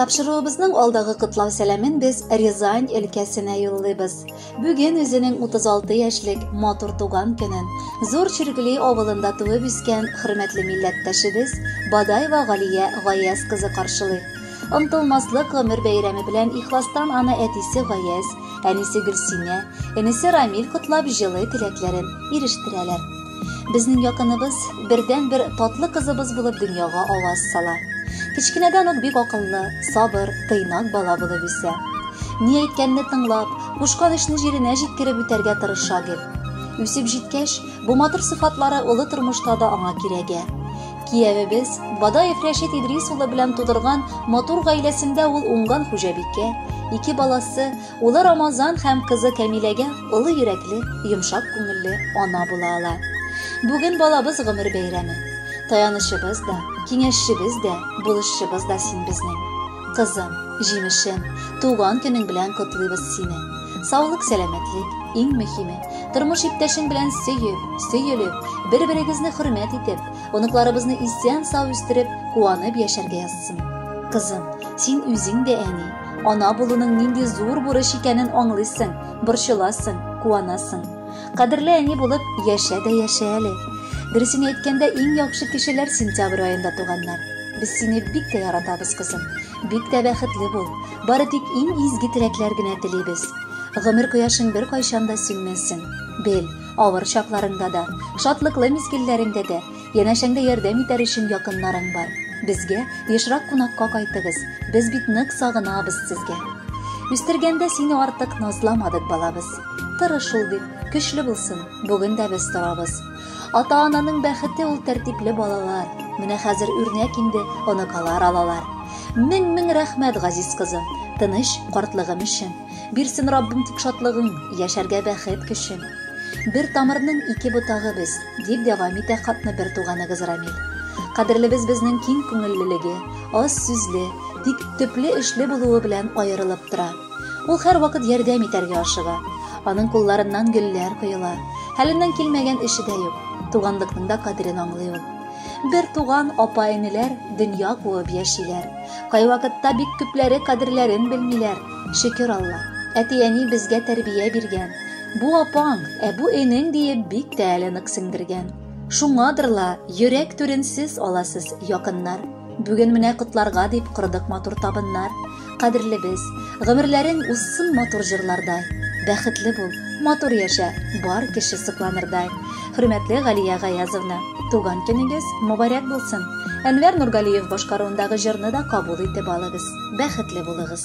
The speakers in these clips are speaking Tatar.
Тапшыруыбызның алдагы котлау сәламен без Рязань өлкәсенә юллыйбыз. Бүген үзенең 36 яшьлек матур туган көнен Зур Чиргли авылында туып үскән хөрмәтле милләттәшебез Бадаева Галия Гаяз кызы каршылый. Онтылмаслык гомер бәйрәме белән ихластан аны әтисе Гаяз, әнисе Гөлсинә, энесе Рамил котлап җылы теләкләрен ирештерәләр. Безнең якыныбыз, бердәнбер татлы кызыбыз булып дөньяга аваз сала. Кечкенәдән үк бик акыллы, сабыр, тыйнак бала булып үсә. Ни әйткәнне тыңлап, кушкан эшне җиренә җиткереп үтәргә тырыша гел. Үсеп җиткәч, бу матур сыйфатлары олы тормышта да аңа кирәгә. Киявебез Бадаев Рәшит Идрис улы белән тудырган матур гаиләсендә ул уңган хуҗабикә, ике баласы, Улы Рамазан һәм кызы Кәмиләгә олы йөрәкле, йомшак күңелле ана була ала. Бүген балабыз гомер бәйрәме. Таянычыбыз да, киңәшчебез дә, булышчыбыз да син безнең. Кызым, җимешем, туган көнең белән котлыйбыз сине. Саулык, сәламәтлек, иң мөһиме, тормыш иптәшең белән сөеп, сөелеп, бер-берегезне хөрмәт итеп, оныкларыбызны исән-сау үстереп, куанып яшәргә язсын. Кызым, син үзең дә әни, Ана булуның нинди зур бурыч икәнен аңлыйсың, борчыласың, куанасың. Кадерле әни булып яшә дә яшә әле. Дөресен әйткәндә, иң яхшы кешеләр сентябрь аенда туганнар. Без сине бик тә яратабыз, кызым. Бик тә бәхетле бул. Бары тик иң изге теләкләр генә телибез. Гомер кояшың беркайчан да сүнмәсен. Бел, авыр чакларыңда да, шатлыклы мизгелләреңдә дә Янәшәңдә ярдәм итәр өчен якыннарың бар. Безгә ешрак кунакка кайтыгыз, без бит нык сагынабыз сезгә. Үстергәндә сине артык назламадык, балабыз. Тырыш ул дип, көчле булсын, бүген дә без торабыз. Ата-ананың бәхете ул тәртипле балалар. Менә хәзер үрнәк инде оныкалар алалар. Мең-мең рәхмәт, газиз кызым, тыныч картлыгым өчен. Бирсен Раббым тик шатлыгың, яшәргә бәхет көчен. Бер тамырның ике ботагы без, дип дәвам итә хатны бер туганыгыз Рамил. Кадерлебез безнең киң күңеллелеге, аз сүзле, тик төпле эшле булуы белән аерылып тора. Ул һәрвакыт ярдәм итәргә ашыга. Аның кулларыннан гөлләр коела. Хәленнән килмәгән эше дә юк. Туганлыкның да кадерен аңлый ул. Бер туган апа-энеләр дөнья куып яшиләр. Кайвакытта бик күпләре кадерләрен белмиләр. Шөкер Алла, әти-әни безгә тәрбия биргән. Бу апаң, ә бу энең диеп бик тә әле нык сеңдергән. Шуңадыр ла, йөрәк түрен сез аласыз, якыннар. Бүген менә котларга дип кордык матур табыннар. Кадерлебез, гомерләрең узсын матур җырлардай. Бәхетле бул, матур яшә, бар кеше сокланырдай. Хөрмәтле Галия Гаязовна, туган көнегез мөбарәк булсын. Әнвәр Нургалиев башкаруындагы җырны да кабул итеп алыгыз. Бәхетле булыгыз.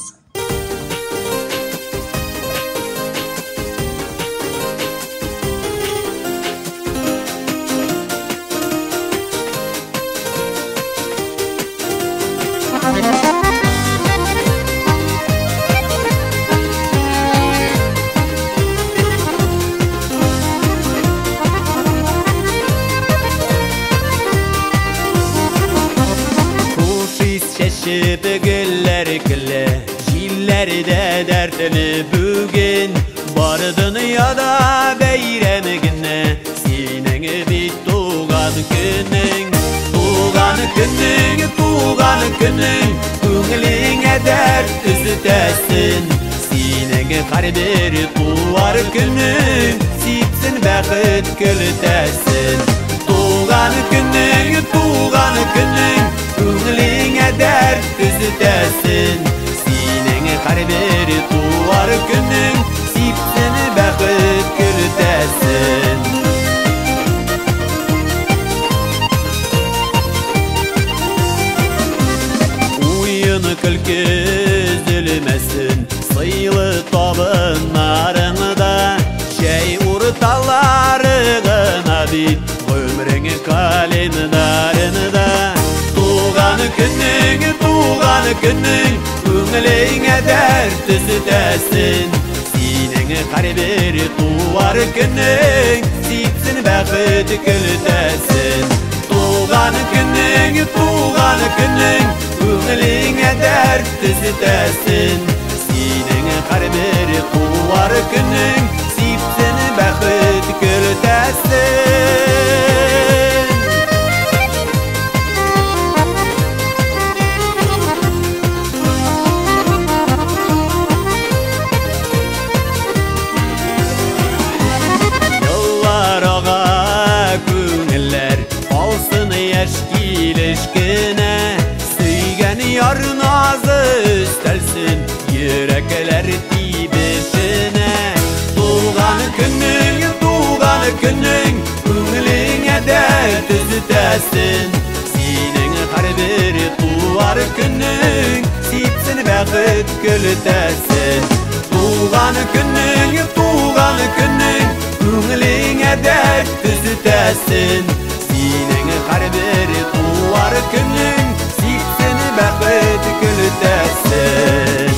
Чәчеп гөлләр көлә, җилләр дә дәртле бүген. Бар дөньяда бәйрәм генә, синең бит туган көнең. Туган көнең, туган көнең, күңелеңә дәрт өзетәсен. Синең һәрбер туар көнең, сипсен бәхет көлтәсен. Туган көнең, туган көнең, күңелеңә дәрт өзетәсен. Синең һәрбер туар көнең, сипсен бәхет көлтәсен. Уен көлке өзелмәсен, сыйлы табыннарыңда, чәй урталары гына бит, гомерең календарында. Туган көнең, туган көнең, күңелеңә дәрт өзетәсен. Синең һәрбер туар көнең, сипсен бәхет көлтәсен. Туган көнең, туган көнең, күңелеңә дәрт өзетәсен. Синең һәрбер туар көнең, сипсен бәхет көлтәсен. яр назы өстәлсен йөрәкләр тибешенә. Туган көнең, туган көнең, күңелеңә дәрт өзетәсен. Синең һәрбер туар көнең, сипсен бәхет көлтәсен. Туган көнең, туган көнең, күңелеңә дәрт өзетәсен. Синең һәрбер туар көнең, сипсен бәхет көлтәсен.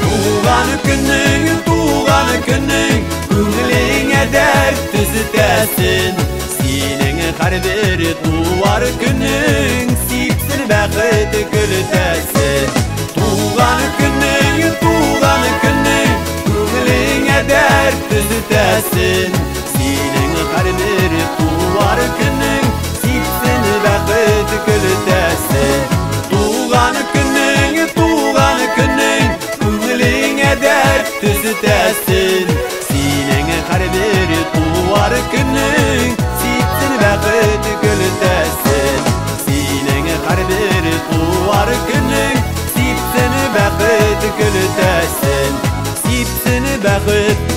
Туган көнең, туган көнең, күңелеңә дәрт өзетәсен. Синең һәрбер туар көнең, сипсен бәхет көлтәсен. Туган көнең, туган көнең, күңелеңә дәрт өзетәсен. Синең һәрбер туар көнең, сипсен бәхет көлтәсен. Туган көнең, туган көнең, күңелеңә дәрт өзетәсен. Синең һәрбер туар көнең, сипсен бәхет көлтәсен. Синең һәрбер туар көнең, сипсен бәхет көлтәсен. Сипсен бәхет